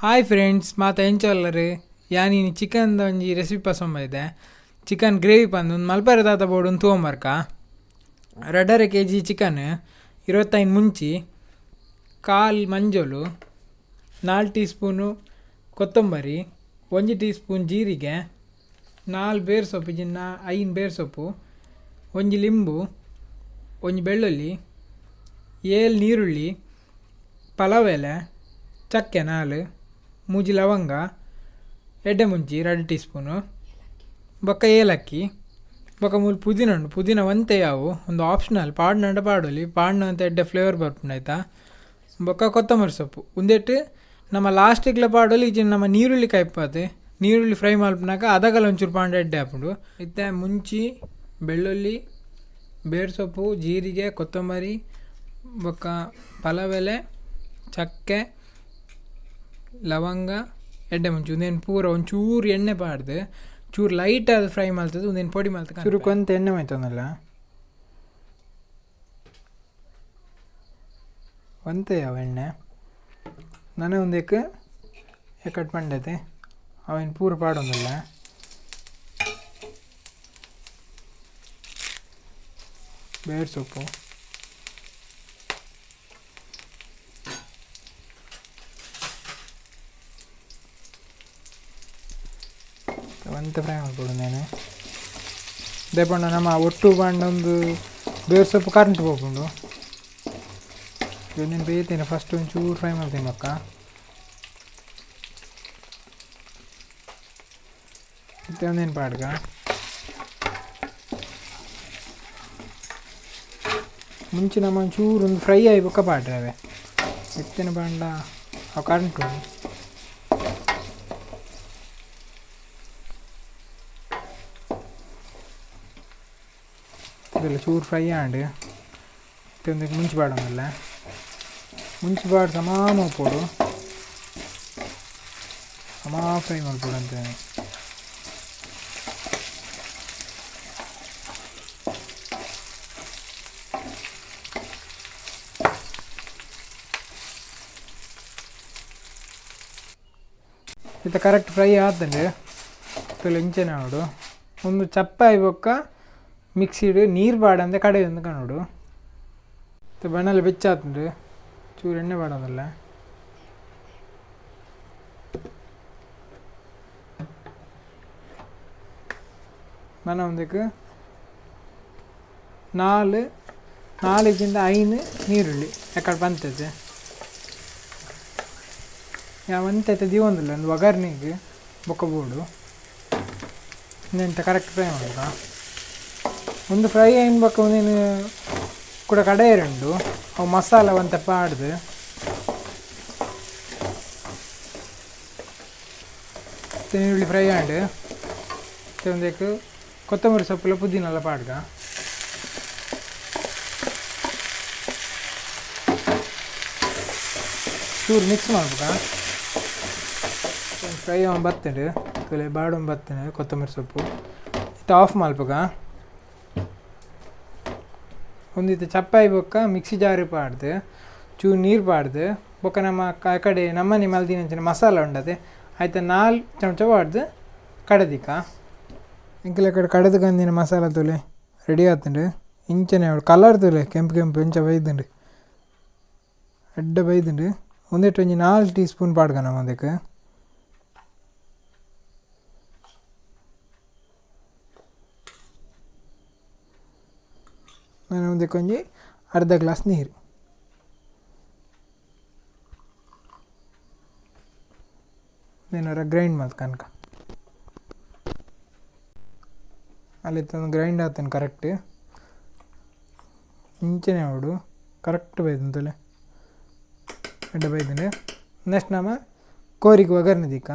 Hi friends, ಮಾತ ಎಂಚೊಲ್ಲರು ಯಾನಿನಿ chicken ಒಂಜಿ recipe ಪಸೊಂಬೈದೆ chicken gravy ಪಂದು ಒಂದು ಮಲ್ಪರೆ ತಾತ ಬೋಡು ತೂವೊಂಬರ್ಕ 2.5 ಕೆಜಿ ಚಿಕನ್ 25 ಮುಂಚಿ ಕಾಲ್ ಮಂಜೊಲು 4 ಟೀ ಸ್ಪೂನು ಕೊತ್ತಂಬರಿ 1 ಟೀ ಸ್ಪೂನ್ ಜೀರಿಗೆ 4 ಬೇರ್ ಸೊಪ್ಪು ಜಿನ್ನ 5 ಬೇರ್ ಸೊಪ್ಪು 1 ಲಿಂಬು 1 ಬೆಳ್ಳುಳ್ಳಿ 7 ನೀರುಳ್ಳಿ ಪಲಾವ್ ಎಲೆ ಚಕ್ಕೆ 4 3 ಲವಂಗ ಎಡ್ಡೆ ಮುಂಚಿ 2 ಟೀ ಸ್ಪೂನು ಬೊಕ್ಕ ಏಲಕ್ಕಿ ಬೊಕ್ಕ ಮೂಲು ಪುದೀನ ಉಂಡು. ಪುದೀನ ಒಂತೆ ಯಾವು ಒಂದು ಆಪ್ಷನಲ್ ಪಾಡ್ನಂಡ ಪಾಡೊಲಿ ಪಾಡ್ನ ಅಂತ ಎಡ್ಡೆ ಫ್ಲೇವರ್ ಬರ್ಪುಂಡು ಆಯ್ತಾ. ಬೊಕ್ಕ ಕೊತ್ತಂಬರಿ ಸೊಪ್ಪು ಉಂದೆಟ್ ನಮ್ಮ ಲಾಸ್ಟಿಗ್ಲ ಪಾಡೊಲಿ ಇಜ್ಜಿಂಡ ನಮ್ಮ ನೀರುಳ್ಳಿ ಕೈಪಾತೆ ನೀರುಳ್ಳಿ ಫ್ರೈ ಮಲ್ಪುನಗ ಅದಗಲ ಒಂಚೂರು ಪಾಂಡ ಎಡ್ಡೆ ಆಪುಂಡು. ಇತ್ತೆ ಮುಂಚಿ ಬೆಳ್ಳುಳ್ಳಿ ಬೇರ್ ಸೊಪ್ಪು ಜೀರಿಗೆ ಕೊತ್ತಂಬರಿ ಬೊಕ್ಕ ಪಲಾವ್ ಎಲೆ ಚಕ್ಕೆ ಲವಂಗ ಎಡ್ಡೆ ಮುಂಚಿ ಉಂದೇನು ಪೂರ ಒಂಚೂರು ಎಣ್ಣೆ ಪಾಡ್ದು ಚೂರು ಲೈಟ್ ಆದ್ ಫ್ರೈ ಮಲ್ತದು ಉಂದೇನು ಪೊಡಿ ಮಲ್ತ ಚೂರು ಕೊಂತ ಎಣ್ಣೆ ಮೈತೊಂದಲ್ಲ ಒಂತೆ ಯಾವ ಎಣ್ಣೆ ನನ ಒಂದೇಕ್ ಎಕ್ಕಟ್ ಪಂಡತೆ ಅವೇನು ಪೂರ ಪಾಡೊಂದಲ್ಲ. ಬೇರ್ ಸೊಪ್ಪು ಒಂತೆ ಫ್ರೈ ಮಲ್ಪೊಡು ಉಂದೇನು ದಾಯೆ ನಮ್ಮ ಒಟ್ಟು ಪಾಂಡ ಒಂದು ಬೇರ್ ಸೊಪ್ಪು ಕರೆಂಟ್ ಪೋಪುಂಡು. ಒಂದೇನು ಬೇಯ್ತೇನೆ ಫಸ್ಟ್ ಒಂಚೂರು ಫ್ರೈ ಮಾಡ್ತೀನಿ ಬೊಕ್ಕ ಇತ್ತೆ ಒಂದೇನು ಪಾಡ್ಗ ಮುಂಚೆ ನಮ್ಮ ಒಂಚೂರು ಒಂದು ಫ್ರೈ ಆಯಿ ಬೊಕ್ಕ ಪಾಡ್ರೆ ಇತ್ತಿನ ಪಾಂಡ ಅವು ಕರೆಂಟ್ ಇದೆಲ್ಲ ಚೂರು ಫ್ರೈ ಆಂಡ್ ಇತ್ತೆ ಮುಂಚೆ ಪಾಡೊಂದಲ್ಲ ಮುಂಚೆ ಪಾಡ್ ಸಮ ಮಲ್ಪೊಡು ಸಮ ಫ್ರೈ ಮಲ್ಪೊಡು ಅಂತ. ಇತ್ತೆ ಕರೆಕ್ಟ್ ಫ್ರೈ ಆತಂಡು ತುಲೆ ಇಂಚೆನೆ ಆವೊಡು ಒಂದು ಚಪ್ಪಾಯಿ ಬೊಕ್ಕ ಮಿಕ್ಸಿಡ್ ನೀರು ಪಾಡಂದೆ ಕಡೆ ಒಂದು ಕನೋಡು. ಇತ್ತೆ ಬಣ್ಣಲೆ ಬೆಚ್ಚ ಆತುಂಡು ಚೂರು ಎಣ್ಣೆ ಪಾಡೊಂದಲ್ಲ ಮನ ಒಂದಕ್ಕೆ 4 4 5 ನೀರುಳ್ಳಿ ಎಕ್ಕಡೆ ಬಂತೈತೆ ಯಾ ಒಂತೈತೆ ದೀವೊಂದಿಲ್ಲ ಒಂದು ಒಗ್ಗರ್ಣೆಗ್ ಬೊಕ್ಕ ಬೋಡು ಇಂದೆಂತ ಕರೆಕ್ಟ್ ಫ್ರೈ ಮಲ್ಪುಗ ಒಂದು ಫ್ರೈ ಆಯಿನ ಬೊಕ್ಕ ಒಂದೇನು ಕುಡ ಕಡೆಯರುಂಡು ಅವು ಮಸಾಲ ಒಂತೆ ಪಾಡ್ದು ನೀರುಳ್ಳಿ ಫ್ರೈ ಆಂಡ್ ಇತ್ತೆ ಒಂದಕ್ಕೆ ಕೊತ್ತಂಬರಿ ಸೊಪ್ಪುಲ ಪುದೀನೆಲ್ಲ ಪಾಡ್ಗ ಚೂರು ಮಿಕ್ಸ್ ಮಲ್ಪುಗ ಫ್ರೈ ಆವೊಂದು ಬತ್ತುಂಡು ತುಲೆ ಬಾಡೊಂದು ಬತ್ತುಂಡು ಕೊತ್ತಂಬರಿ ಸೊಪ್ಪು ಇತ್ತೆ ಆಫ್ ಮಲ್ಪುಗ ಒಂದಿತ್ತೆ ಚಪ್ಪಾಯಿ ಬೊಕ್ಕ ಮಿಕ್ಸಿ ಜಾರು ಪಾಡ್ದು ಚೂರು ನೀರು ಪಾಡ್ದು ಬೊಕ್ಕ ನಮ್ಮ ಕಡೆ ನಮ್ಮನೆ ಮಲ್ದಿನಂಚಿನ ಮಸಾಲ ಉಂಡತೆ ಆಯ್ತ 4 ಚಮಚ ಪಾಡ್ದು ಕಡೆದಿಕ್ಕ ಎಂಕಲ ಕಡೆ ಕಡೆದು ಕಂದಿನ ಮಸಾಲ ತುಲೆ ರೆಡಿ ಆತುಂಡು. ಇಂಚನೆ ಅವಳು ಕಲರ್ ತುಲೆ ಕೆಂಪು ಕೆಂಪು ಇಂಚ ಬೈದುಂಡು ಎಡ್ಡೆ ಬೈದುಂಡು. ಒಂದೆಟ್ಟು ಒಂಜಿ 4 ಟೀ ಸ್ಪೂನ್ ಪಾಡ್ಗ ನಮ್ಮ ಅದಕ್ಕೆ ನಾನು ಒಂದಕ್ಕೆ ಒಂಜಿ ಅರ್ಧ ಗ್ಲಾಸ್ ನೀರು ಏನಾರ ಗ್ರೈಂಡ್ ಮಲ್ತ್ ಕನಕ ಅಲ್ಲಿ ತಂದು ಗ್ರೈಂಡ್ ಆತನ ಕರೆಕ್ಟ್ ಇಂಚನೆ ಅವಡು ಕರೆಕ್ಟ್ ಬೈದಂತಲೆ ಎಡ್ಡೆ ಬೈದಂಡೆ. ನೆಕ್ಸ್ಟ್ ನಮ್ಮ ಕೋರಿಗೆ ಒಗ್ಗರಣೆ ದಿಕ್ಕ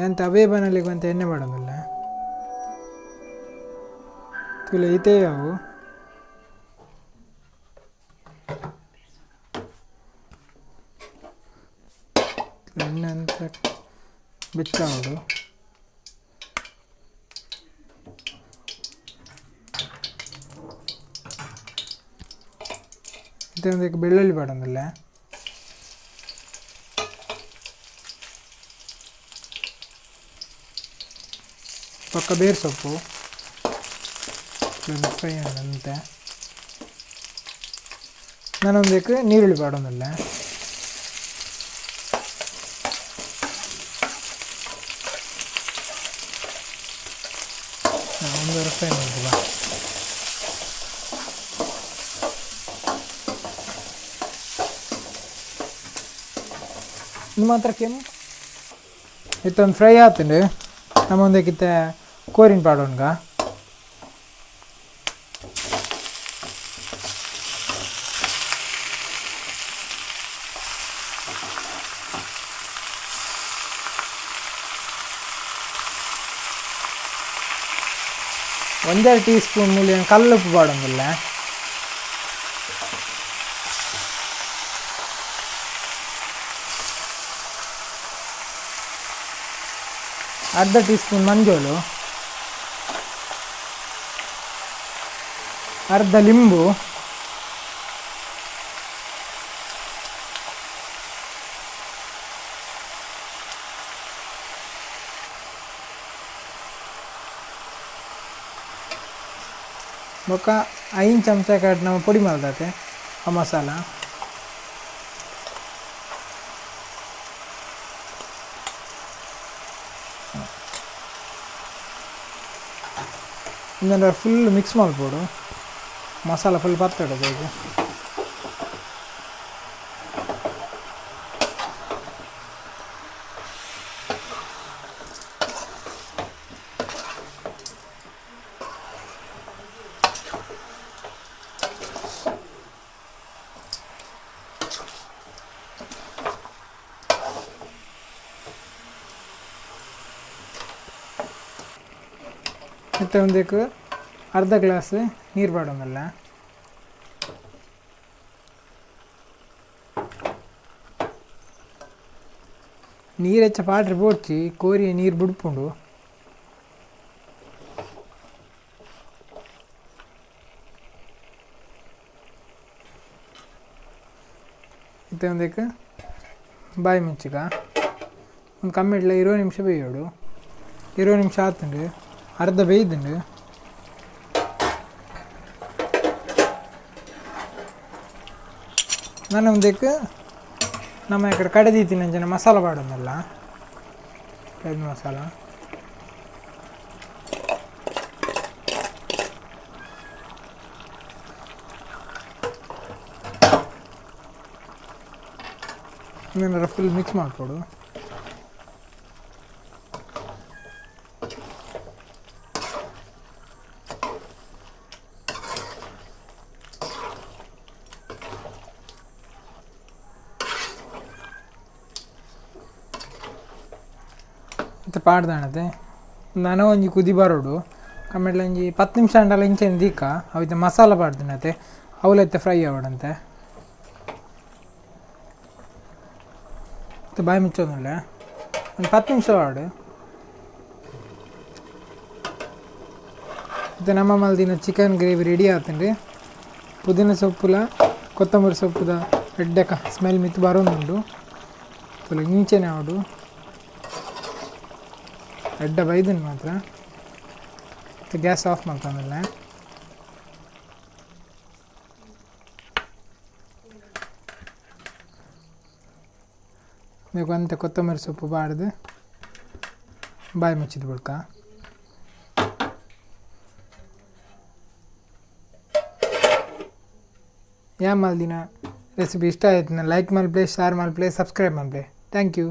ಎಂತ ಅವೇ ಬನಲಿಗೆ ಅಂತ ಎಣ್ಣೆ ಮಾಡೋದಿಲ್ಲ ತುಲೆ ಇತೇ ಅವು ಎಣ್ಣೆ ಅಂತ ಬೆಚ್ಚಾವಡು ಇತ್ತೆ ಒಂದಕ್ಕೆ ಬೆಳ್ಳುಳ್ಳಿ ಪಾಡೊಂದಿಲ್ಲ. ಬೊಕ್ಕ ಬೇರ್ ಸೊಪ್ಪು ಫ್ರೈ ಆನಂತೆ ನಾನೊಂದಕ್ಕೆ ನೀರುಳ್ಳಿ ಪಾಡೊಂದಿಲ್ಲ. ಒಂದು ಫ್ರೈ ಮಾಡ್ಬೋದಾ? ಇದು ಮಾತ್ರ ಕೆಂಪು ಇತ್ತೊಂದು ಫ್ರೈ ಆತಂಡು ನಮ್ಮ ಒಂದಕ್ಕಿತ್ತ ಕೋರಿನ ಪಾಡೋಣ್ಗ. ಒಂದೆರಡು ಟೀ ಸ್ಪೂನ್ ಮೂಲಿ ಕಲ್ಲುಪ್ಪು ಪಾಡೊಂದಿಲ್ಲ. ಅರ್ಧ ಟೀ ಸ್ಪೂನ್ ಮಂಜೋಳು, ಅರ್ಧ ಲಿಂಬು, ಬೊಕ್ಕ 5 ಚಮಚ ಕಟ್ ನಮ್ಮ ಪೊಡಿ ಮಲ್ದಾತೆ ಆ ಮಸಾಲ. ಇಂದೆಲ್ಲ ಫುಲ್ ಮಿಕ್ಸ್ ಮಲ್ಪೊಡು, ಮಸಾಲ ಫುಲ್ ಪತ್ತೊಡು ಬೇಗ. ಮತ್ತು ಒಂದಕ್ಕೆ ಅರ್ಧ ಗ್ಲಾಸ್ ನೀರು ಪಾಡೊಂದಲ್ಲ. ನೀರು ಹೆಚ್ಚ ಪಾಟ್ರೆ ಬೋಡ್ಚಿ ಕೋರಿ ನೀರು ಬುಡ್ಪುಂಡು. ಮತ್ತು ಒಂದಕ್ಕೆ ಬಾಯಿ ಮುಚ್ಚಿಕ ಒಂದು ಕಮ್ಮಿ ಇಡ್ಲ 20 ನಿಮಿಷ ಬೇಯೋಡು. 20 ನಿಮಿಷ ಆತುಂಡು, ಅರ್ಧ ಬೇಯ್ದುಂಡು. ನಾನು ಒಂದಕ್ಕೆ ನಮ್ಮ ಈ ಕಡೆ ಕಡೆದೀತಿನ ಅಂಚನೆ ಮಸಾಲ ಪಾಡೊಂದಲ್ಲ, ಕಡೆದ ಮಸಾಲ. ಏನಾರ ಫುಲ್ ಮಿಕ್ಸ್ ಮಾಡಿಕೊಡು. ಮತ್ತು ಪಾಡ್ದಾಣತೆ ನನ ಒಂಜಿ ಕುದಿ ಬರೋಡು ಕಮ್ಮಿಡ್ಲ ಒಂಜಿ 10 ನಿಮಿಷ ಅಂಡಲ ಇಂಚೆನ್ ದೀಕ ಅವಿತ ಮಸಾಲ ಪಾಡ್ದಿನತೆ ಅವಲೈತೆ ಫ್ರೈ ಆವಡಂತೆ. ಮತ್ತು ಬಾಯಿ ಮುಚ್ಚೋದಿಲ್ಲ ಒಂದು 10 ನಿಮಿಷ ಆಡು. ಮತ್ತು ನಮ್ಮ ಮಲ್ದಿನ ಚಿಕನ್ ಗ್ರೇವಿ ರೆಡಿ ಆತಂಡ್ರಿ. ಪುದೀನ ಸೊಪ್ಪುಲ ಕೊತ್ತಂಬರಿ ಸೊಪ್ಪುದ ಎಡ್ಡೆಕ ಸ್ಮೆಲ್ ಮಿತ್ತು ಬರೋದುಂಡು. ತುಲ ಇಂಚೆನೆ ಆವಡು ಎಡ್ಡ ಬೈದನ್ ಮಾತ್ರ. ಮತ್ತು ಗ್ಯಾಸ್ ಆಫ್ ಮಾಡ್ಕೊಂಡಲ್ಲ. ಅಂತ ಕೊತ್ತಂಬರಿ ಸೊಪ್ಪು ಬಾಡ್ದು ಬಾಯಿ ಮುಚ್ಚಿದ ಬುಡ್ಕ. ಯಾ ಮಲ್ದಿನ ರೆಸಿಪಿ ಇಷ್ಟ ಆಯ್ತು ಲೈಕ್ ಮಲ್ಪ್ಲೆ, ಶೇರ್ ಮಲ್ಪ್ಲೆ, ಸಬ್ಸ್ಕ್ರೈಬ್ ಮಲ್ಪ್ಲೆ. Thank you.